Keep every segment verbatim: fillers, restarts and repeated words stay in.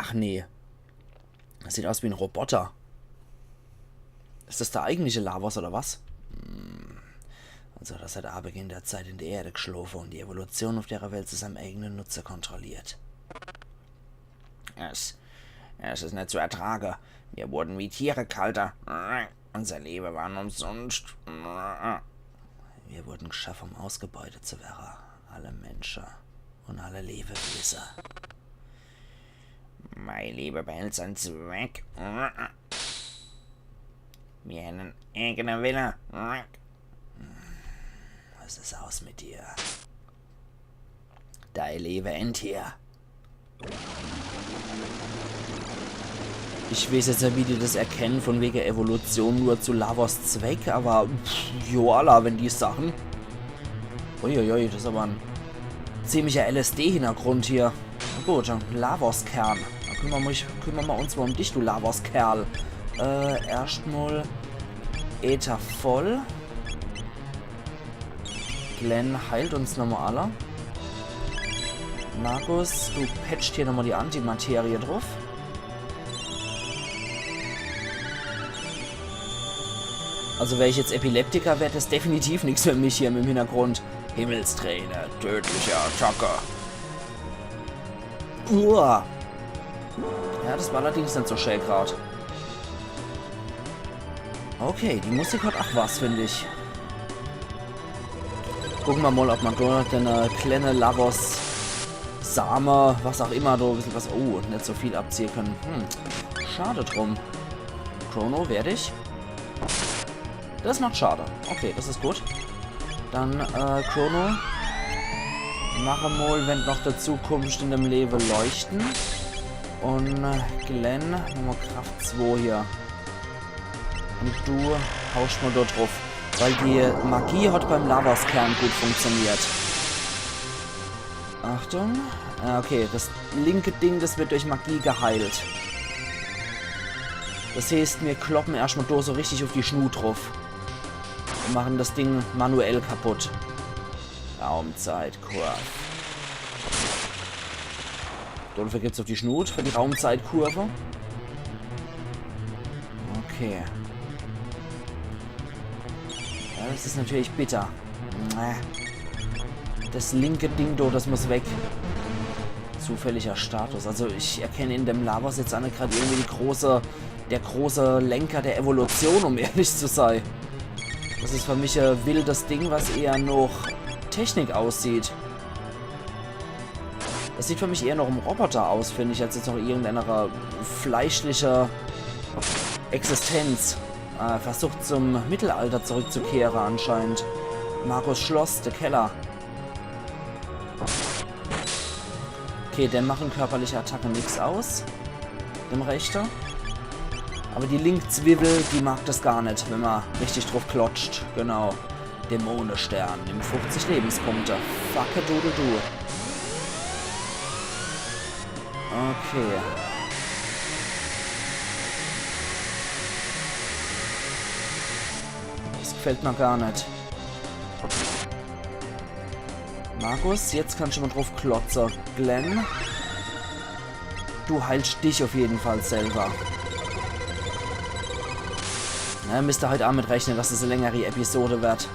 Ach nee. Das sieht aus wie en Roboter. Is das der eigentliche Lavos oder was? Hm. Also hat er seit Abeginn der Zeit in der Erde gschlofe un die Evolution uff dere Welt zu seinem eigenen Nutze kontrolliert. Es, es is net zu ertrage. Mir wurden wie Tiere ghalte. Unser Lewe war umsunscht. Mir wurden gschaffe, um ausgebeutet zu werre. Alle Mensche un alle Lebewese. Mei Lewe behält sein Zweck. Mir hän en eigene Wille. Was is aus mit dir? Dei Lewe endt hier. Ich weeß jetzt net, wie die das erkennen, von wege Evolution nur zu Lavos Zweck, aber pff, jo, alla, wenn die sachen. Uiuiui, das is aber en ziemlicher L S D-Hintergrund hier. Na gut, en Lavos-Kern. Dann kümmern wir, mich, kümmern wir uns mal um dich, du Lavos-Kerl. Äh, erscht mal Äther voll. Glenn heilt uns nochmal alle. Markus, du patchst hier nochmal die Antimaterie drauf. Also wär ich jetzt Epileptiker, wär das definitiv nix für mich hier im Hintergrund. Himmelsträne, tödliche Attacke. Uah. Ja, das war allerdings net so schä grad. Okay, die Musik hat ach was, find ich. Gucken wir mal, ob man dort den äh, kleine Lavos Same, was auch immer, do ein bisschen was, oh, net so viel abziehen können. Hm, schade drum. Chrono, werde ich? Das macht schade. Okay, das is gut. Dann, äh, Chrono. Mache mal, wenn du noch dazu kommst, in dem Lewe leuchten. Und äh, Glenn, nochmal Kraft zwei hier. Und du haust mal dort drauf. Weil die Magie hat beim Lavos-Kern gut funktioniert. Achtung. Ah, okay, das linke Ding, das wird durch Magie geheilt. Das heißt, mir kloppen erscht mal do so richtig auf die Schnut drauf. Und machen das Ding manuell kaputt. Raumzeitkurve. Dafür gibt's auf die Schnut, für die Raumzeitkurve. Okay. Ja, das is natürlich bitter. Äh. Das linke Ding do, das muss weg. Zufälliger Status. Also ich erkenne in dem Lavos jetzt ach net grad irgendwie die große, der große Lenker der Evolution, um ehrlich zu sein. Das is für mich e wildes Ding, was eher noch Technik aussieht. Das sieht für mich eher noch em Roboter aus, find ich, als jetzt noch irgendeiner fleischlicher Existenz. Äh, versucht zum Mittelalter zurückzukehren anscheinend. Markus Schloss, der Keller. Okay, dem machen körperliche Attacke nix aus. Dem rechte. Aber die Linkzwiebel, die mag das gar net, wenn man richtig drauf klotscht. Genau. Dämonestern, nimm fünfzig Lebenspunkte. Fuck a doodle do. Okay. Das gefällt mir gar net. Markus, jetzt kannst du mal drauf klotzen. Glenn, du heilst dich auf jeden Fall selber. Na, müsst ihr halt damit rechnen, dass es e längere Episode wird.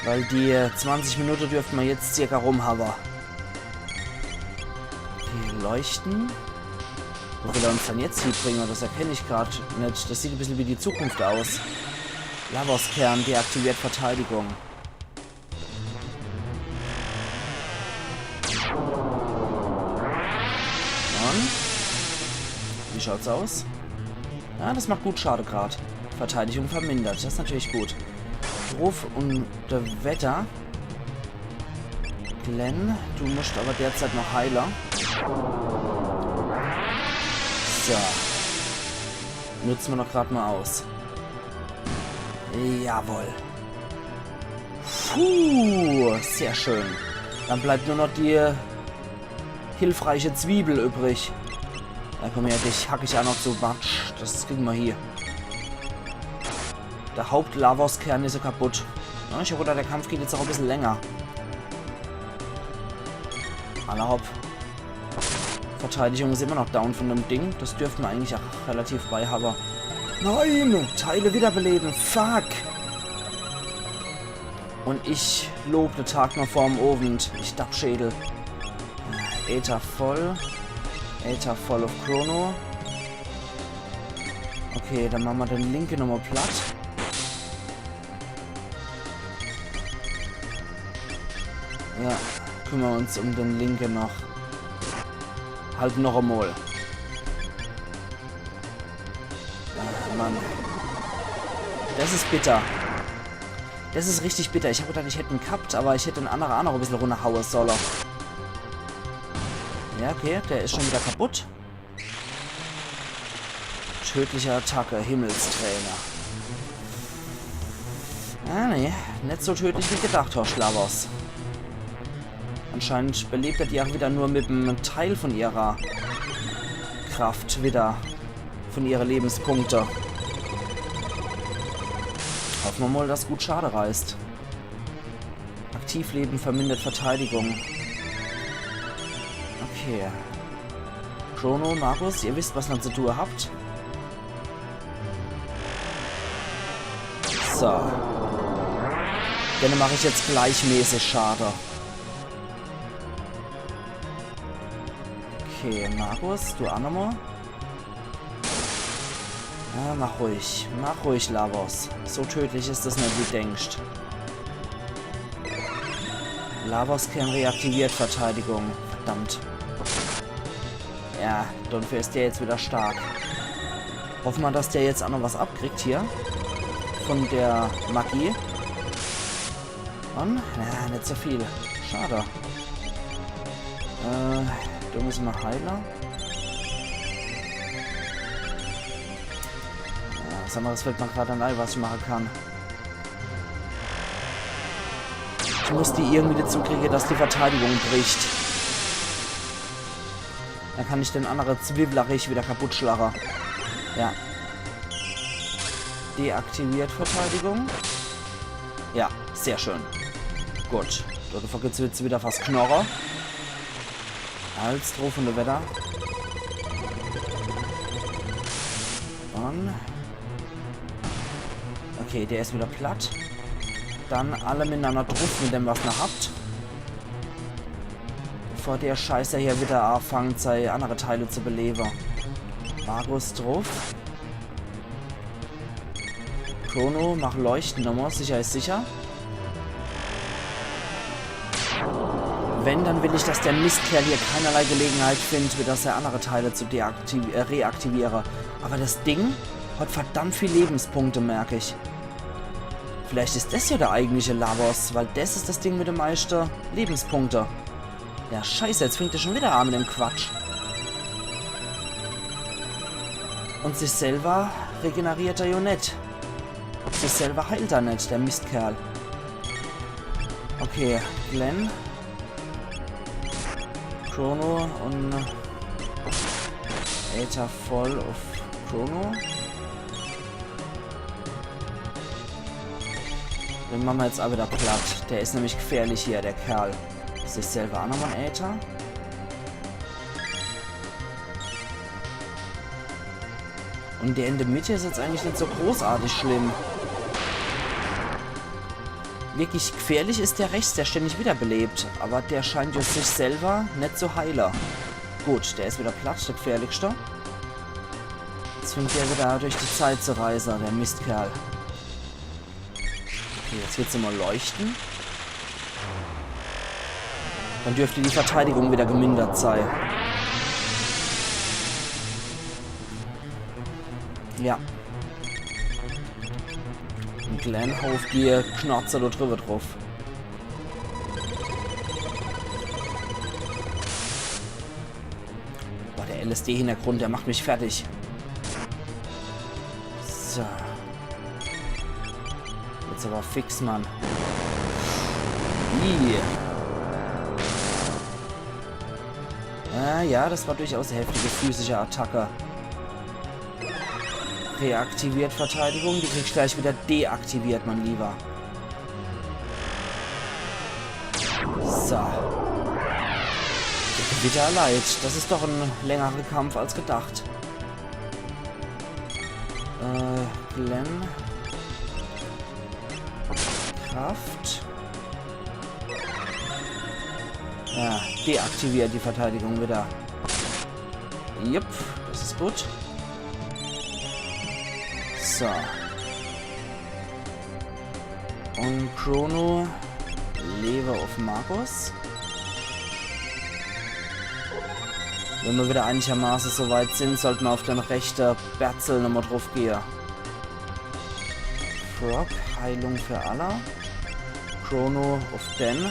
Weil die zwanzig Minuten dürften wir jetzt circa rum haben. Okay, leuchten. Wo will er uns dann jetzt hinbringen? Das erkenne ich grad net. Das sieht e bissel wie die Zukunft aus. Lavos-Kern deaktiviert Verteidigung. Und? Wie schaut's aus? Ja, das macht gut Schade grad. Verteidigung vermindert, das is natürlich gut. Ruf und Wetter. Glenn, du musst aber derzeit noch heilen. So. Nutzen wir noch grad mal aus. Jawohl. Puh, sehr schön. Dann bleibt nur noch die hilfreiche Zwiebel übrig. Da komm her, dich hack ich auch noch zu Batsch. Das kriegen wir hier. Der Haupt-Lavos-Kern is ja kaputt. Ja, ich hab gedacht, der Kampf geht jetzt auch e bissel länger. Alla hopp. Verteidigung is immer noch down von dem Ding. Das dürfte mer eigentlich auch relativ bei hawwe. Nein! Teile wiederbeleben. Fuck! Und ich lob de Tag noch vorm Owend. Ich Dappschädel. Äther voll. Äther voll auf Chrono. Okay, dann mache mer den linke nochmal platt. Ja, kümmere mer uns um den linke noch. Halt noch einmal. Ah, Mann. Das is bitter. Das is richtig bitter. Ich hab gedacht, ich hätt en gehabt, aber ich hätt den annere auch noch e bissel runnerhaue solle. Ja, okay, der is schon wieder kaputt. Tödliche Attacke, Himmelsträne. Ah, nee, net so tödlich wie gedacht, Horst Lavos. Anscheinend belebt er die auch wieder nur mit em Teil von ihrer Kraft wieder, von ihre Lebenspunkte. Hoffe mer mal, dass gut Schade reißt. Aktivleben vermindert Verteidigung. Okay. Chrono, Magus, ihr wisst, was ihr zu tun habt. So. Denne mach ich jetzt gleichmäßig Schade. Okay, Magus, du auch nochmal. Ja, mach ruhig. Mach ruhig, Lavos. So tödlich is das net, wie du denkst. Lavos-Kern reaktiviert Verteidigung. Verdammt. Ja, dafür is der jetzt wieder stark. Hoffe mer, dass der jetzt auch noch was abkriegt hier. Von der Magie. Und? Ja, net so viel. Schade. Äh, du musst mal heilen. Ja, was anderes fällt mir gerade net ein, was ich machen kann. Ich muss die irgendwie dazu kriegen, dass die Verteidigung bricht. Dann kann ich den anderen Zwiwlerich wieder kaputt schlagen. Ja. Deaktiviert Verteidigung. Ja, sehr schön. Gut. Dafür gibt's jetzt wieder was Knorre. Als Stroh von der Wetter. Und. Okay, der is wieder platt. Dann alle miteinander druff mit dem, was ihr habt. Bevor der Scheißer hier wieder anfangt, sei andere Teile zu beleben. Magus druff. Chrono, mach Leuchten nochmal, sicher is sicher. Wenn, dann will ich, dass der Mistkerl hier keinerlei Gelegenheit findet, wieder sei andere Teile zu deaktiv-, äh, reaktivieren. Aber das Ding hat verdammt viel Lebenspunkte, merk ich. Vielleicht is das ja der eigentliche Lavos, weil das is das Ding mit de meiste Lebenspunkte. Ja, scheiße, jetzt fängt er schon wieder an mit dem Quatsch. Und sich selber regeneriert er ja net. Sich selber heilt er net, der Mistkerl. Okay, Glenn. Chrono und Äther voll auf Chrono. Den mache mer jetzt auch wieder platt. Der is nämlich gefährlich hier, der Kerl. Sich selber auch nochmal en Äther. Und der in der Mitte is jetzt eigentlich net so großartig schlimm. Wirklich gefährlich is der rechts, der ständig wiederbelebt. Aber der scheint jetzt sich selber net zu heilen. Gut, der is wieder platt, der gefährlichste. Jetzt fängt der wieder durch die Zeit zu reisen, der Mistkerl. Okay, jetzt geht's nochmal leuchten. Dann dürfte die Verteidigung wieder gemindert sein. Ja. Und Glenn haut die Knotze da drüber drauf. Boah, der L S D-Hintergrund, der macht mich fertig. So. Jetzt aber fix, Mann. Ih. Ah, ja, das war durchaus eine heftige physische Attacke. Reaktiviert Verteidigung, die krieg ich gleich wieder deaktiviert, mein Lieber. So. Gewitter erleidet. Das is doch en längerer Kampf als gedacht. Äh, Glenn. Kraft. Ja, deaktiviert die Verteidigung wieder. Jupp, das is gut. So. Un Chrono, Lewe uff Markus. Wenn mer wieder einigermaße so weit sin, sollt mer uff den rechte Berzel nochmal druffgehe. Frog, Heilung für alle. Chrono uff den.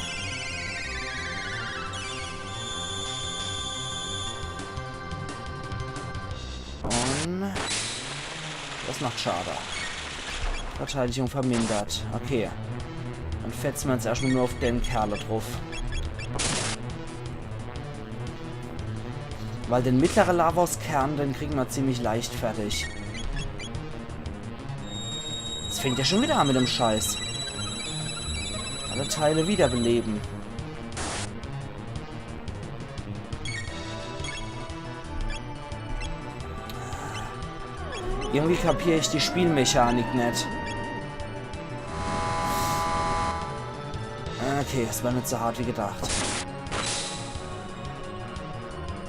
Un das macht Schade. Verteidigung vermindert. Okay. Dann fetze mer jetzt erschtmal nur uff den Kerl druff. Weil den mittlere Lavaos-Kern, den kriege mer ziemlich leicht fertig. Es fängt ja schon wieder an mit dem Scheiß. Alle Teile wiederbeleben. Irgendwie kapier ich die Spielmechanik net. Okay, es war net so hart wie gedacht.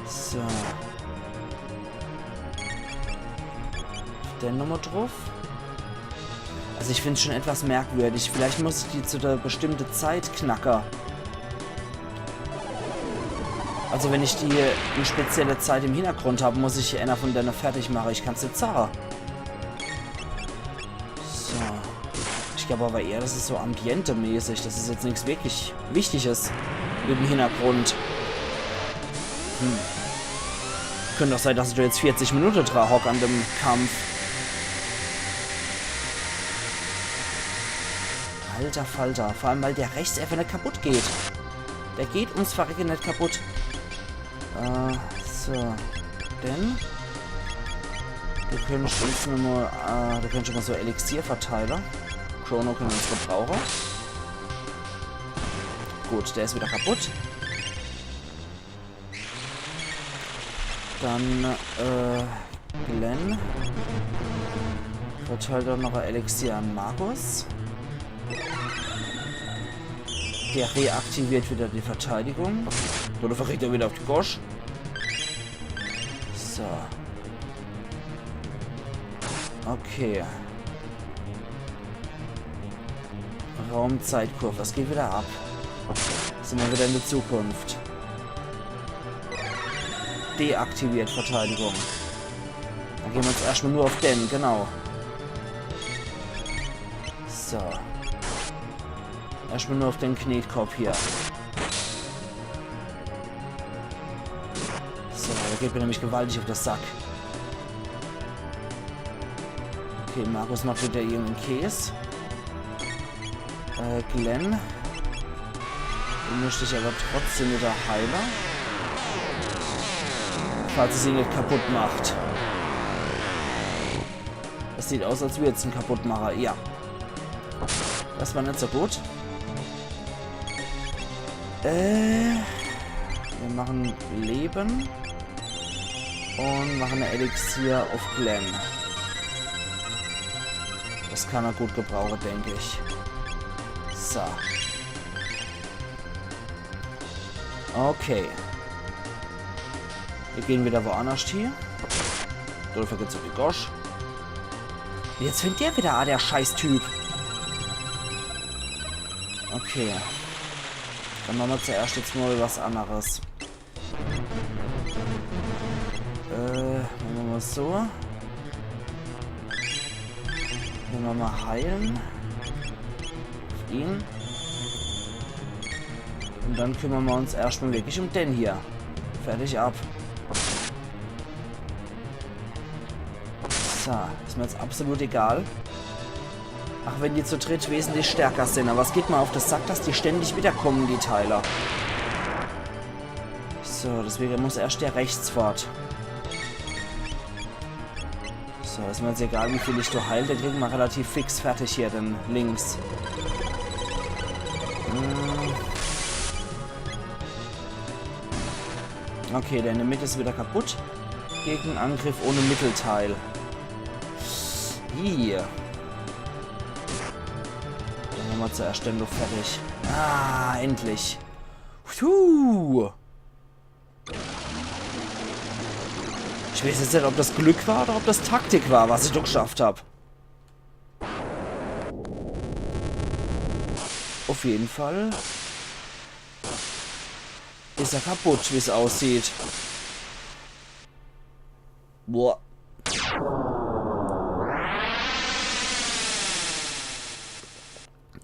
So. Den nochmal druff. Also ich find's schon etwas merkwürdig. Vielleicht muss ich die zu der bestimmte Zeit knacke. Also wenn ich die e spezielle Zeit im Hintergrund hab, muss ich einer von dene fertig mache. Ich kann's net sage. So. Ich glaub aber eher, das is so ambientemäßig. Das is jetzt nix wirklich Wichtiges mit dem Hintergrund. Hm. Könnt doch sei, dass ich do jetzt vierzig Minute dra hock an dem Kampf. Alter Falter. Vor allem, weil der rechts einfach net kaputt geht. Der geht ums Verrecke net kaputt. Äh, so. Denn du könntest uns nochmal, äh, du könntest schon mal so Elixier verteile. Chrono könne mer uns gebrauche. Gut, der is wieder kaputt. Dann, äh, Glenn. Verteilt doch noch e Elixier an Markus. Der reaktiviert wieder die Verteidigung. Oder verreckt er wieder auf die Gosch. So. Okay. Raumzeitkurve, es geht wieder ab. Sin mer wieder in der Zukunft. Deaktiviert Verteidigung. Dann gehn mer jetzt erschtmal nur auf den, genau. So. Erschtmal nur auf den Knetkopp hier. So, der geht mir nämlich gewaltig auf de Sack. Okay, Markus macht wieder irgenden Käs. Äh, Glenn. Du musst dich aber trotzdem wieder heile. Falls es ihn net kaputt macht. Das sieht aus, als würd's ihn kaputt mache. Ja. Das war net so gut. Äh, wir machen Leben. Und machen e Elixier auf Glenn. Das kann er gut gebrauche, denk ich. So. Okay. Wir gehn wieder woannerscht hie. Dafür geht's auf die Gosch. Jetzt fängt der wieder an, der Scheißtyp. Okay. Dann mache mer zuerscht jetzt mal was anneres. Äh, mache mer mal so. Mache mer mal heilen. Auf ihn. Und dann kümmere mer uns erscht mal wirklich um den hier. Fertig ab. So, is mir jetzt absolut egal. Ach wenn die zu dritt wesentlich stärker sin, aber es geht mer auf de Sack, dass die ständig wiederkommen, die Teile. So, deswege muss erscht der rechts fort. So, is mir jetzt egal, wie viel ich do heil, den kriege mer relativ fix fertig hier, den links. Hm. Okay, der in der Mitte is wieder kaputt. Gegenangriff ohne Mittelteil. Hier. Dann hämmer zuerscht den noch fertig. Ah, endlich. Puh. Ich weiß jetzt net, ob das Glück war oder ob das Taktik war, was ich do geschafft hab. Auf jeden Fall is er kaputt, wie's aussieht. Boah.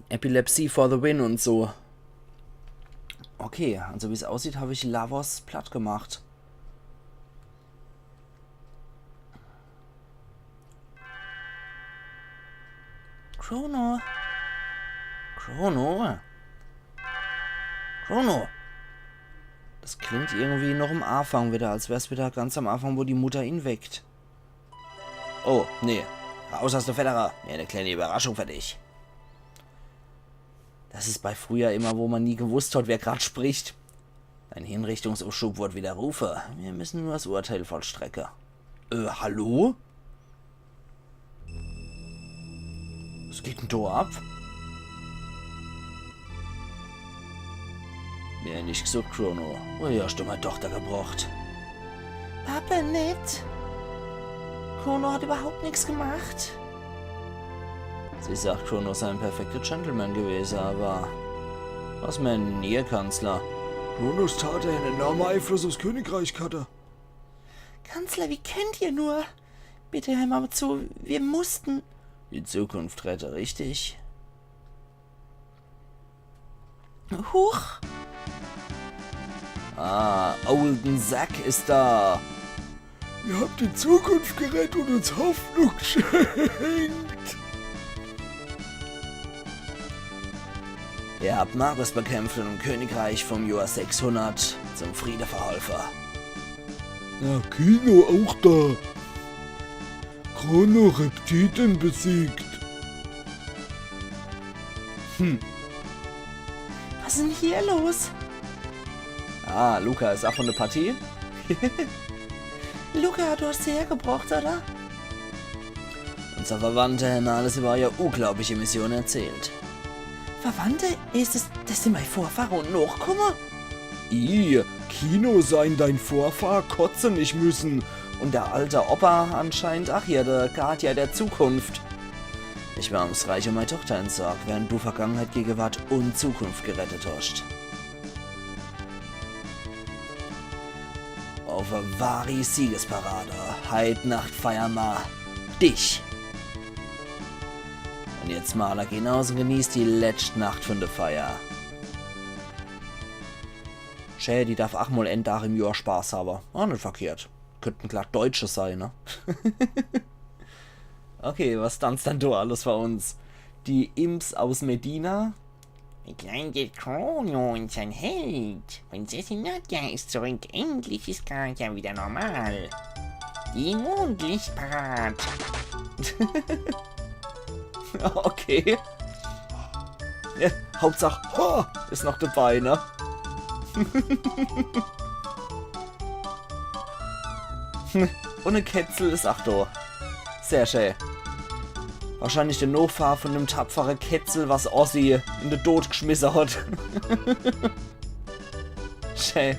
Epilepsie for the win und so. Okay, also wie's aussieht, hab ich Lavos platt gemacht. Chrono. Chrono. Chrono. Das klingt irgendwie noch am Anfang wieder, als wär's wieder ganz am Anfang, wo die Mutter ihn weckt. Oh, nee. Raus aus der Federa. Mir e kleine Überraschung für dich. Das is bei früher immer, wo man nie gewusst hat, wer grad spricht. Ein Hinrichtungsschub wird widerrufe. Wir müssen nur das Urteil vollstrecke. Äh, hallo? Was geht denn do ab? Mir nix gesucht, Chrono. Wo hast du meine Tochter gebracht? Papa, net. Chrono hat überhaupt nix gemacht. Sie sagt, Chrono sei ein perfekter Gentleman gewesen, aber was meinen ihr, Kanzler? Chronos Tate en enorme Einfluss aufs Königreich hatte. Kanzler, wie könnt ihr nur? Bitte hör mal zu, wir mussten. Die Zukunft rette, richtig? Huch! Ah, Olden Sack is da. Ihr habt die Zukunft gerettet und uns Hoffnung geschenkt. Ihr habt Magus bekämpft und im Königreich vom Jahr sechshundert zum Friede verholfen. Na, Kino auch da. Chrono Reptiten besiegt. Hm. Was is denn hier los? Ah, Luca is auch von der Partie. Luca, du hast sie hergebracht, oder? Unser Verwandter Herr Nahles über eure unglaubliche Mission erzählt. Verwandte? Is es, das sind meine Vorfahre und Nachkomme? I, Kino sei dein Vorfahr kotze nicht müssen. Und der alte Opa anscheinend, ach ja, der Guardian der Zukunft. Ich war ums Reich um meine Tochter in Sorg, während du Vergangenheit, Gegenwart und Zukunft gerettet hast. Auf e wahri Siegesparade. Heit Nacht feier ma dich. Und jetzt, Marla, geh naus und genieß die letscht Nacht von der Feier. Schä, die darf ach mol en Tag im Jahr Spaß habe. Ah, net verkehrt. Könnten glatt Deutsche sein, ne? Okay, was tanzt dann do alles für uns? Die Imps aus Medina? Begleitet Chrono, unseren Held. Prinzessin Nadja ist zurück. Endlich ist Guardia wieder normal. Die Mondlichtparade. Okay. Ja, Hauptsach, ho, is noch dabei, ne? Und e Kätzel is ach do. Sehr schä. Wahrscheinlich der Nochfahr von dem tapfere Kätzel, was Ozzy in de Tod geschmisse hat. Schä.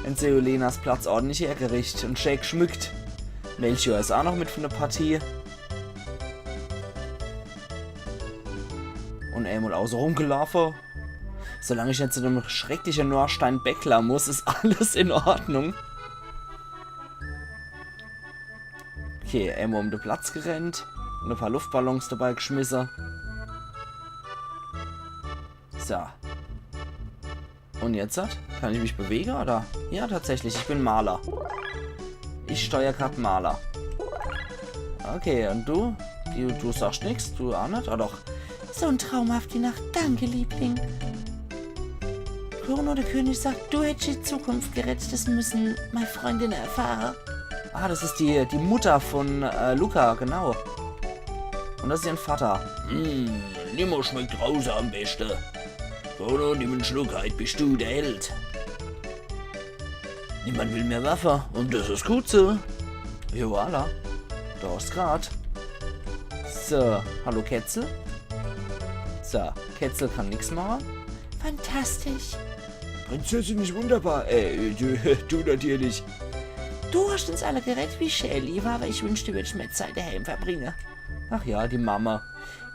Hänn se Olenas Platz ordentlich hergericht und schä geschmückt. Melchior is ach noch mit von der Partie. Und emol außerum gelaufe. Solange ich net zu dem schrecklichen Norstein Beckler muss, is alles in Ordnung. Okay, emol um de Platz gerennt und e paar Luftballons dabei geschmisse. So. Und jetzt hat? Kann ich mich bewege, oder? Ja, tatsächlich, ich bin Marla. Ich steuer grad Marla. Okay, und du? Du, du sagst nix, du ach net? Ah, doch. So e traumhafte Nacht. Danke, Liebling. Chrono, der König sagt, du hättest die Zukunft gerettet. Das müssen meine Freundinnen erfahren. Ah, das is die, die Mutter von, äh, Luca, genau. Und das is ihr Vater. Mm, Limo schmeckt drauße am beste. Chrono, nimm en Schluck, heit bisch du de Held. Niemand will mehr Waffe und das is gut so. Ja, voilà. Do hoscht grad. So, hallo Kätzel. So, Kätzel kann nix mache. Fantastisch. Prinzessin is wunderbar. Äh, du, du natürlich. Du hoscht uns alle gerett, wie schää, Liewer, awwer ich wünsch, du würdsch mehr Zeit daheim verbringe. Ach ja, die Mama.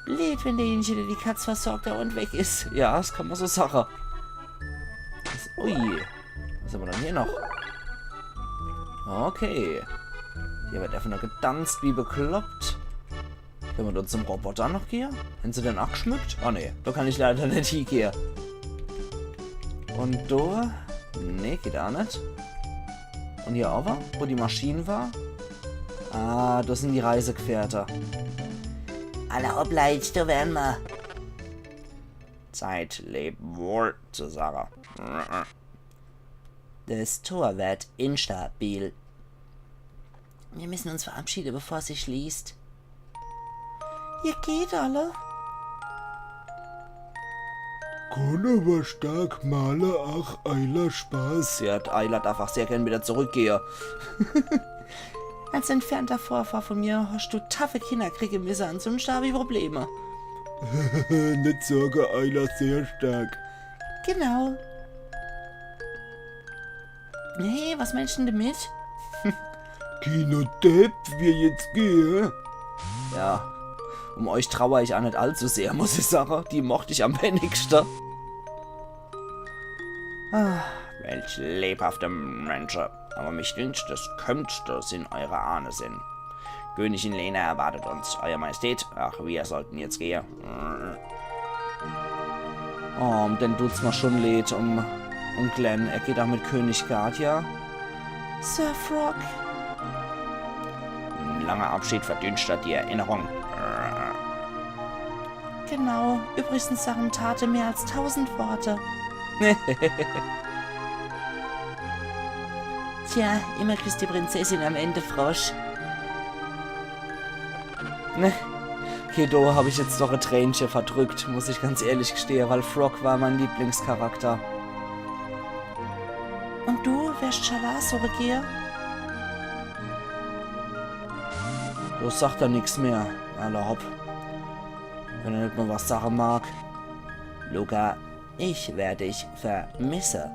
Bleed, wenn derjenige, der die Katz versorgt, dauernd weg is. Ja, das kann ma so sache. Das, ui. Was hammer dann hier noch? Okay. Hier werd einfach nur gedanzt wie bekloppt. Kenne ma do zum Roboter noch gehe? Hän se den ach geschmückt? Ah, nee, do kann ich leider net hiegehe. Und do? Nee, geht ach net. Und hier awwer, wo die Maschine war? Ah, das sin die Reisegefährte. Alla hopp, Leit, do wären ma. Zeit, leb wohl, zu sage. Das Tor wird instabil. Wir müssen uns verabschieden, bevor es sich schließt. Ihr geht alle? Chrono war stark, Marle ach, Ayla Spaß. Ja, Ayla darf ach sehr gern wieder zurückgehe. Als entfernter Vorfahr von mir hoscht du taffe Kinner kriege misse, ansunschte hab ich Probleme. Net sorge, Ayla sehr stark. Genau. Hey, was meinst du denn damit? Kino Depp, wir jetzt gehe. Ja, um euch trauer ich ach net allzu sehr, muss ich sage. Die mocht ich am wenigste. Ah, welch lebhafte Mensche. Awwer mich dünkt, das könnt, das in eure Ahne sin. Königin Lena erwartet uns. Euer Majestät, ach, wir sollten jetzt gehe. Oh, um den dut's ma schon leed, um, um Glenn. Er geht ach mit König Guardia. Sir Frog. Ein langer Abschied verdüschtert die Erinnerung. Genau. Übrigens sagen Tate mehr als tausend Worte. Tja, immer küsst die Prinzessin am Ende Frosch. Ne? Okay, do hab ich jetzt doch e Tränche verdrückt, muss ich ganz ehrlich gestehe, weil Frog war mein Lieblingscharakter. Und du wärst Schalasore gehe? Do sagt er nix mehr. Alla hopp. Wenn er net mal was sage mag. Luca, ich werde dich vermisse.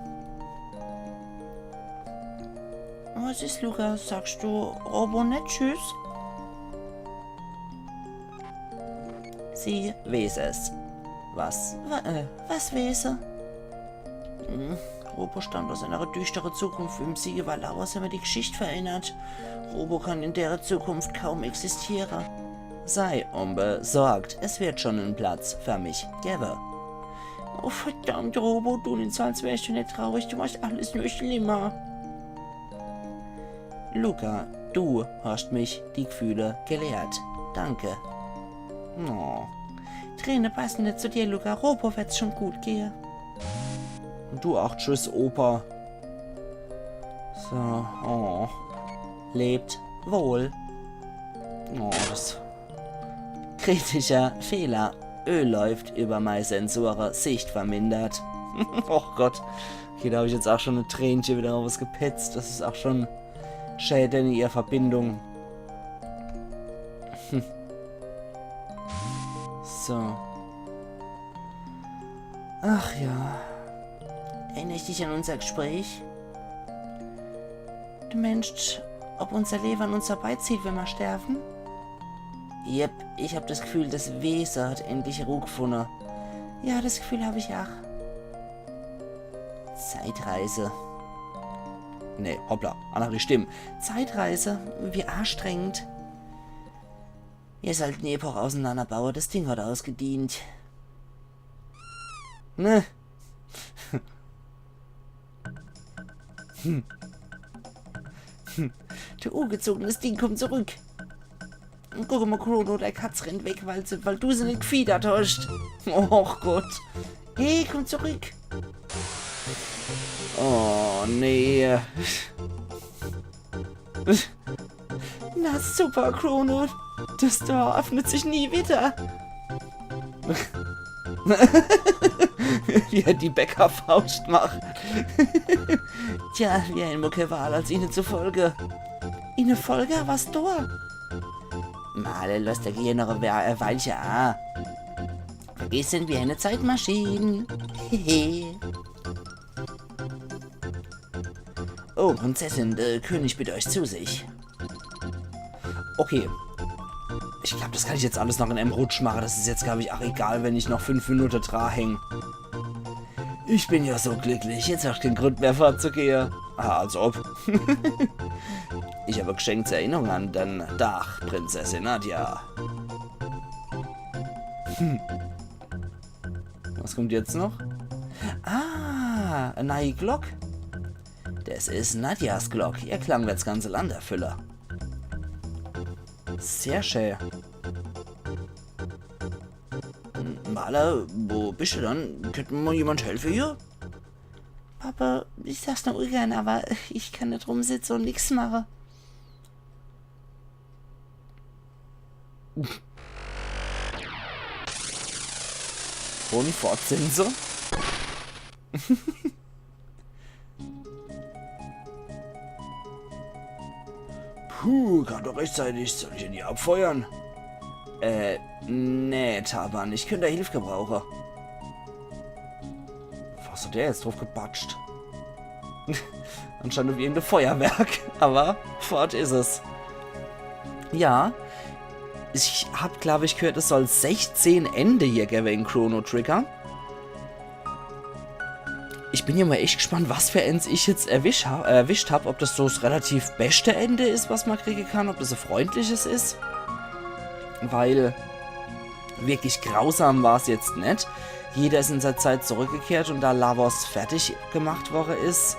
Was is, Luca? Sagst du Robo net Tschüss? Sie weeß es. Was? Wa äh, was weeß se? Hm, Robo stammt aus einer düstere Zukunft. Im Siege war Laros, der mir die Geschicht verändert. Robo kann in dere Zukunft kaum existiere. Sei unbesorgt, es wird schon en Platz für mich gewwe. Oh, verdammt, Robo, du, in so als wärst du net traurig. Du machst alles nur schlimmer. Luca, du hast mich die Gefühle gelehrt. Danke. Oh. Träne passen net zu dir, Luca. Robo wird's schon gut gehe. Und du auch. Tschüss, Opa. So, oh. Lebt wohl. Oh, das kritischer Fehler. Öl läuft über meine Sensore. Sicht vermindert. Oh Gott. Okay, do hab ich jetzt auch schon e Tränche wieder rausgepetzt. Das is auch schon Schäden in ihrer Verbindung. Hm. So. Ach ja. Erinnerst dich an unser Gespräch? Du meenst, ob unser Lewe an uns vorbeizieht, wenn mer sterben? Jep, ich hab das Gefühl, das Wese hat endlich Ruh gefunne. Ja, das Gefühl hab ich auch. Zeitreise. Nee, hoppla, annere Stimm. Zeitreise? Wie anstrengend. Wir sollten die Epoche auseinanderbauen. Das Ding hat ausgedient. Ne? Du ungezogenes Ding, komm zurück. Guck mal, Chrono, dei Katz rennt weg, weil, se, weil du se net gefiedert hast. Och Gott. Hey, komm zurück. Oh, nee. Na super, Chrono. Das Tor öffnet sich nie wieder. Wie er die Bäckerfaust macht. Tja, mir hän mol kee Wahl, als ihne zu folge. Ihne folge? Was do? Male, loss der Gier noch e We-, e Weilche a. Vergiss net, mir hän e Zeitmaschin. Hehe. Oh, Prinzessin, der König bittet euch zu sich. Okay. Ich glaab, das kann ich jetzt alles noch in eem Rutsch mache. Das is jetzt, glaab ich, ach egal, wenn ich noch fünf Minute dra häng. Ich bin ja so glücklich, jetzt hab ich keen Grund mehr fortzugehe. Ah, als ob. Ich hab e Geschenk zur Erinnerung an den Dach, Prinzessin Nadja. Hm. Was kommt jetzt noch? Ah, e neii Glock. Das is Nadjas Glock. Ihr Klang wird das ganze Land erfülle. Sehr schä. Marle, wo bist du dann? Könnt mir mol jemand helfe hier? Papa, ich sag's noch ungern, aber ich kann net rumsitze und nix mache. Und fort sin se. Puh, grad noch rechtzeitig. Soll ich die abfeuern? Äh, nee, Taban, ich könnt dei Hilf gebrauche. Was hat der jetzt drauf gebatscht? Anscheinend auf irgendein Feuerwerk. Aber fort is es. Ja. Ich hab, glaub ich, gehört, es soll sechzehn Ende hier gewwe in Chrono Trigger. Ich bin ja mal echt gespannt, was für eins ich jetzt erwisch ha erwischt hab. Ob das so das relativ beste Ende is, was man kriege kann, ob das e freundliches is. Weil wirklich grausam war's jetzt net. Jeder is in seiner Zeit zurückgekehrt und da Lavos fertig gemacht worre is,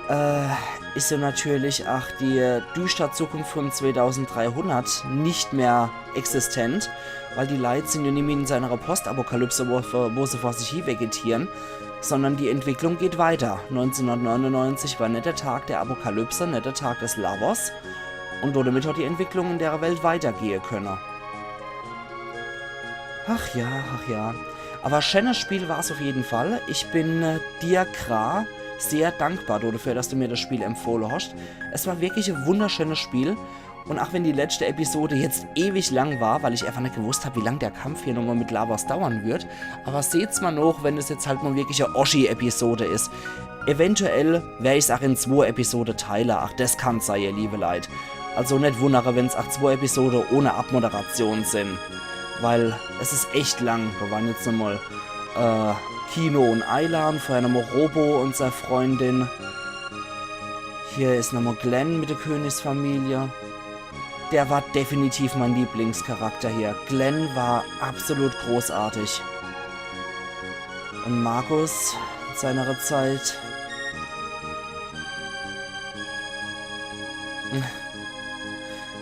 äh, is ja natürlich ach die düstere Zukunft von zweitausenddreihundert nicht mehr existent, weil die Leit sin ja nimmi in seiner Postapokalypse, wo, wo se vor sich hin vegetieren, sondern die Entwicklung geht weiter. Neunzehnhundertneunundneunzig war net der Tag der Apokalypse, net der Tag des Lavos. Und damit hat die Entwicklung in der Welt weitergehe könne. Ach ja, ach ja. Aber schönes Spiel war's auf jeden Fall. Ich bin, äh, dir, Kra, sehr dankbar dafür, dass du mir das Spiel empfohlen hast. Es war wirklich ein wunderschönes Spiel. Und auch wenn die letzte Episode jetzt ewig lang war, weil ich einfach net gewusst hab, wie lang der Kampf hier nochmal mit Lavos dauern wird, aber seht's mal noch, wenn es jetzt halt mal wirklich eine Oschi-Episode is. Eventuell wer ich's auch in zwei Episode teile. Ach, das kann sei, ihr liebe Leit. Also net wundere, wenn's auch zwei Episode ohne Abmoderation sin. Weil es is echt lang. Da waren jetzt nochmal, äh, Kino und Eilan, vorher nochmal Robo und sei Freundin. Hier is nochmal Glenn mit der Königsfamilie. Der war definitiv mein Lieblingscharakter hier. Glenn war absolut großartig. Und Markus mit seiner Zeit.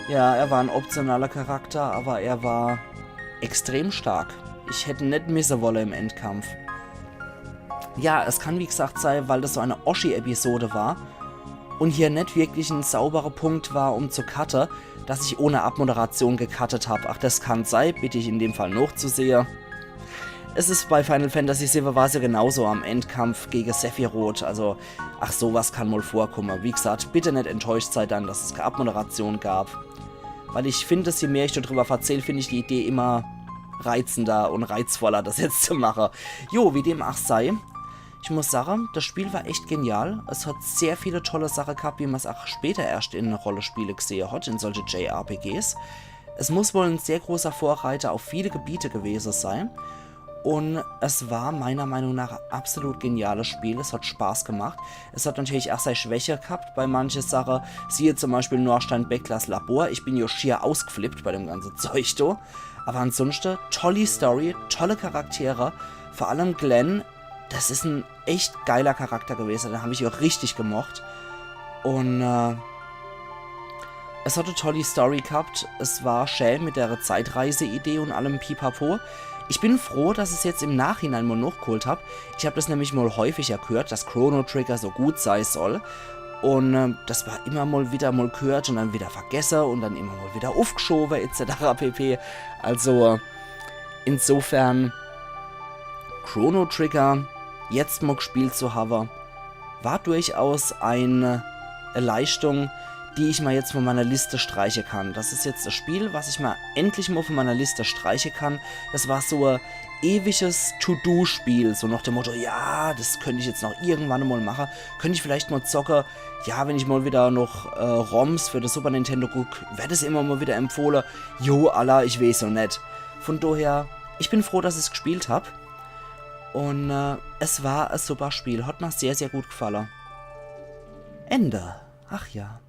Ja, er war ein optionaler Charakter, aber er war extrem stark. Ich hätt net misse wolle im Endkampf. Ja, es kann wie gesagt sei, weil das so eine Oschi-Episode war und hier net wirklich ein sauberer Punkt war, um zu cutte, dass ich ohne Abmoderation gecuttet hab. Ach, das kann sei, bitte ich in dem Fall nochzusehe. Es is bei Final Fantasy sieben war's ja genauso am Endkampf gegen Sephiroth, also ach, sowas kann mal vorkommen. Wie gesagt, bitte net enttäuscht sei dann, dass es keine Abmoderation gab. Weil ich find, je mehr ich darüber verzähl, find ich die Idee immer reizender und reizvoller, das jetzt zu machen. Jo, wie dem ach sei. Ich muss sagen, das Spiel war echt genial. Es hat sehr viele tolle Sachen gehabt, wie man's auch später erst in Rollenspiele gesehen hat, in solche J R P Gs. Es muss wohl ein sehr großer Vorreiter auf viele Gebiete gewesen sein. Und es war meiner Meinung nach ein absolut geniales Spiel. Es hat Spaß gemacht. Es hat natürlich auch seine Schwäche gehabt bei manche Sachen. Siehe zum Beispiel Norstein Becklers Labor. Ich bin ja schier ausgeflippt bei dem ganzen Zeug do. Aber ansonsten, tolle Story, tolle Charaktere. Vor allem Glenn, das is ein echt geiler Charakter gewesen. Den hab ich auch richtig gemocht. Und, äh, es hat eine tolle Story gehabt. Es war schön mit der Zeitreise-Idee und allem Pipapo. Ich bin froh, dass ich's jetzt im Nachhinein mal nachgeholt hab. Ich hab das nämlich mal häufiger gehört, dass Chrono Trigger so gut sei soll. Und, äh, das war immer mal wieder mal gehört und dann wieder vergesse und dann immer mal wieder aufgeschoben et cetera pp. Also, äh, insofern, Chrono Trigger jetzt mol gespielt zu hawe, war durchaus eine Leistung, die ich mol jetzt von meiner Liste streiche kann. Das is jetzt das Spiel, was ich mol endlich mol von meiner Liste streiche kann. Das war so e ewiges To-Do-Spiel, so nach dem Motto, ja, das könnt ich jetzt noch irgendwann mol mache, könnt ich vielleicht mol zocke, ja, wenn ich mol wieder noch äh, ROMs für das Super Nintendo guck, werd es immer mol wieder empfohle. Jo, alla, ich weeß noch net. Von daher, ich bin froh, dass ich's gespielt hab. Und äh, es war e super Spiel. Hat mir sehr, sehr gut gefalle. Ende. Ach ja.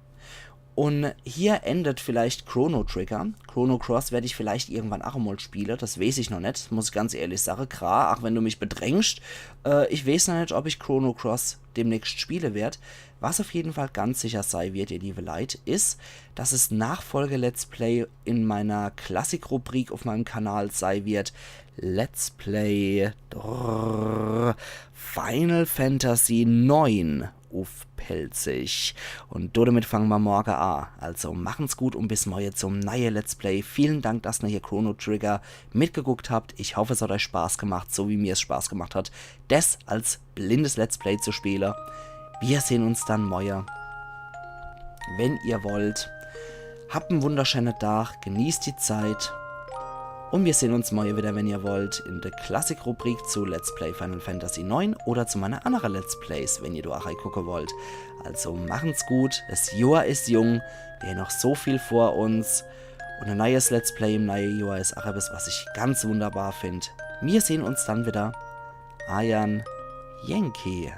Und hier endet vielleicht Chrono Trigger. Chrono Cross werd ich vielleicht irgendwann ach mol spiele. Das weeß ich noch net, muss ich ganz ehrlich sage. Gra, ach wenn du mich bedrängst, äh, ich weeß noch net, ob ich Chrono Cross demnächst spiele werd. Was auf jeden Fall ganz sicher sei wird, ihr liebe Leit, is, dass es Nachfolge-Let's Play in meiner Klassik-Rubrik auf meinem Kanal sei wird. Let's Play drrr, Final Fantasy neun uff Pälzisch. Und damit fange mer morge a. Also machen's gut und bis morge zum neie Let's Play. Vielen Dank, dass ihr hier Chrono Trigger mitgeguckt habt. Ich hoffe, es hat euch Spaß gemacht, so wie mir es Spaß gemacht hat, das als blindes Let's Play zu spiele. Wir sehen uns dann morge, wenn ihr wollt. Habt en wunderschöne Tag, genießt die Zeit. Und wir sehen uns morge wieder, wenn ihr wollt, in der Klassik-Rubrik zu Let's Play Final Fantasy neun oder zu meine andere Let's Plays, wenn ihr do ach gucke wollt. Also machen's gut, es Johr is jung, wir haben noch so viel vor uns. Und e neies Let's Play im neie Johr is ach etwas, was ich ganz wunderbar find. Wir sehen uns dann wieder. Eier Yankee.